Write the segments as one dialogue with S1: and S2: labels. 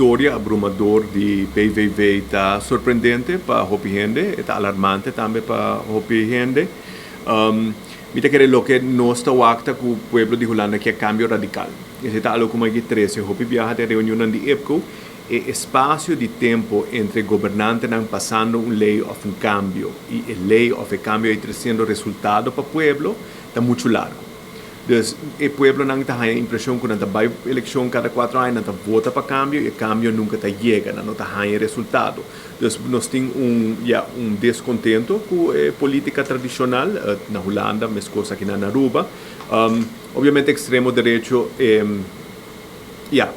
S1: Viktoria abrumador di PVV ta sorprendente pa hopi hende, e ta alarmante tambe pa hopi hende. Mi ta kere loke nos ta wak ta ku pueblo di Hulanda kier kambio radikal. Esei ta algo ku mi a trese hopi biaha den reunionnan di IPCO, e espasio di tempu entre gobernantenan pasando un lei òf un kambio i e lei òf e kambio ei tresiendo resultado pa pueblo ta muchu largu. Dus e pueblonan ta haña impreshon ku nan ta bai elekshon kada kuatro aña, nan ta vota pa kambio i e kambio nunka ta yega, nan no ta haña e resultado. Dus nos tin un, ya, un deskontento ku e polítika tradishonal na Hulanda, meskos aki na Aruba. Obviamente ekstremo derecho ya,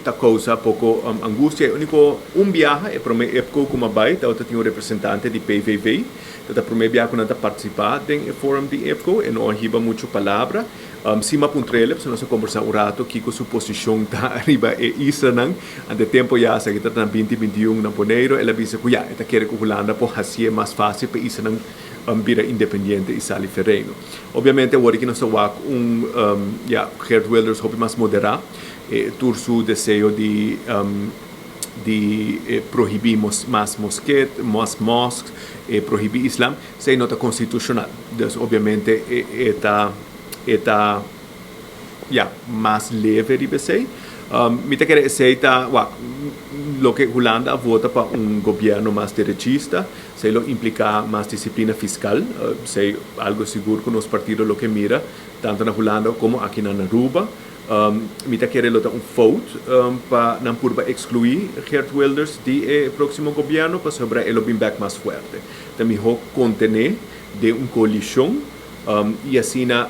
S1: ta kousa poko angustia. E úniko un biaha, e promé EPCO ku mi a bai tabata tin un representante di PVV. Ta ta promé biaha ku nan ta partisipá den e forum di EPCO. E no a hiba muchu palabra. Si mi a puntr'el, pasobra nos a kombersá un rato kiko su posishon ta riba e islanan. Ante tempu ya, esaki ta na 2021 na Boneiru, el a bisa ku ya, e ta kere ku Hulanda por hasié mas fásil pa e islanan bira independiente i sali fe Reino. Obviamente awor aki nos ta wak un, ya, Geert Wilders hopi mas moderá. E tur su deseo di di prohibí mas mosket, mas mosques, e prohibí islam, esei no ta konstitushonal. Dus obviamente e ta e ta ya mas leve riba esei. Mi ta kere esei ta wak loke Hulanda a vota pa un gobièrnu mas derechista, esei lo impliká mas disiplina fiskal, esei algu sigur ku nos partido lo ke mira tantu na Hulanda komo aki na Aruba. Mi ta kere lo ta un fout pa nan purba ekskluí Geert Wilders di e próksimo gobièrnu pasobra e lo bin bèk mas fuerte. Ta mihó kontené den un koalishon i asina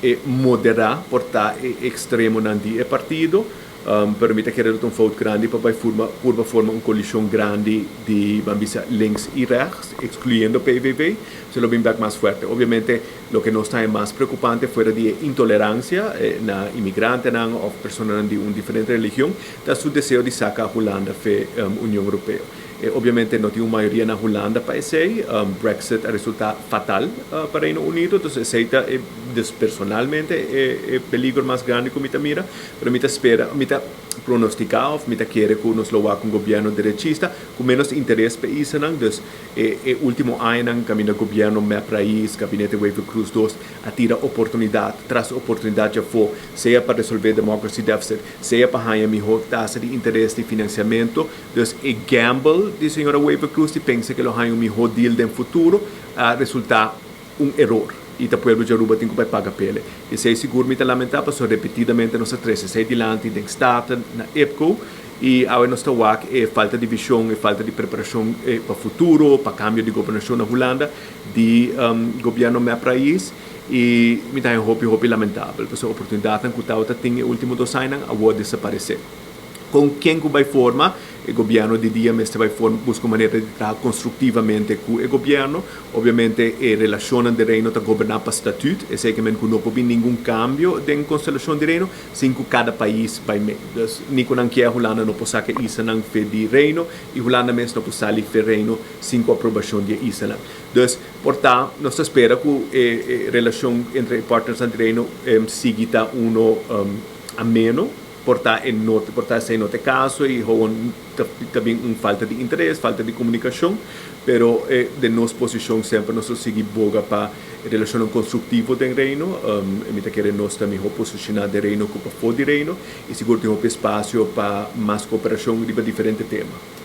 S1: e moderá por ta e ekstremonan di e partido. Pero mi ta kere lo ta un fout grandi pa bai forma purba forma un koalishon grandi di ban bisa links i rechts ekskluyendo PVV. Se lo bin bèk mas fuerte. Obviamente loke nos ta haña mas preokupante fuera di e intoleransia na imigrantenan òf personanan di un diferente religion ta su deseo di saka Hulanda fe Union Europeo. Obviamente no tin un mayoria na Hulanda pa esei. Brexit a resulta fatal pa Reino Unido, entonces esei ta e dus personalmente e peligro mas grandi ku mi ta mira. Pero mi ta spera, mi ta pronostica of mi ta kere ku nos lo wak un gobierno derechista ku menos interes pa e islanan. Dus e e ultimo añanan kaminda gobierno mep Raiz, Gabinete Wever-Croes dos a tira oportunidat tras oportunidat djafó, sea pa resolve democracy deficit, sea pa haña mihó tasa di interes di financiamento. Dus e gamble di señora Wever-Croes di pensa ke lo haña un mihó deal den futuro a resulta un eror y ta pueblo di Aruba tin cu bay paga pele. Esey sigur mi ta lamenta pasobra repetidamente nos a trece esey dilanti den Staten, na IPCO y awe nos ta wak e falta di vision, e falta di preparacion pa futuro, pa cambio di gobernacion na Hulanda di gobierno mep Raiz y mi ta haña hopi hopi lamentabel pasobra oportunidadnan cu tabata tin e ultimo dos añanan awor a desaparece. Con ken cu bay forma e gobierno di dia mester bay forma busca un manera di traha constructivamente cu e gobierno. Obviamente e relacionnan den Reino ta goberna pa statuut, esey ke men cu no por bin ningun cambio den constelacion di Reino sin cu cada pais bay mee. Dus ni cu nan kier Hulanda no por saca e islanan fe di Reino y Hulanda mes no por sali fe Reino sin cu aprobacion di e islanan. Dus por ta nos ta spera cu e relacion entre e partnersnan di Reino sigui ta uno ameno. Por ta e no por ta esei no ta e kaso i hoon ta ta bin un falta di interes, falta di komunikashon, pero e den nos posishon semper nos lo sigui boga pa e relashonnan konstruktivo den Reino. E mi ta kere nos ta mihó posishoná den Reino ku pafó di Reino i sigur tin hopi espasio pa mas kooperashon riba diferente tema.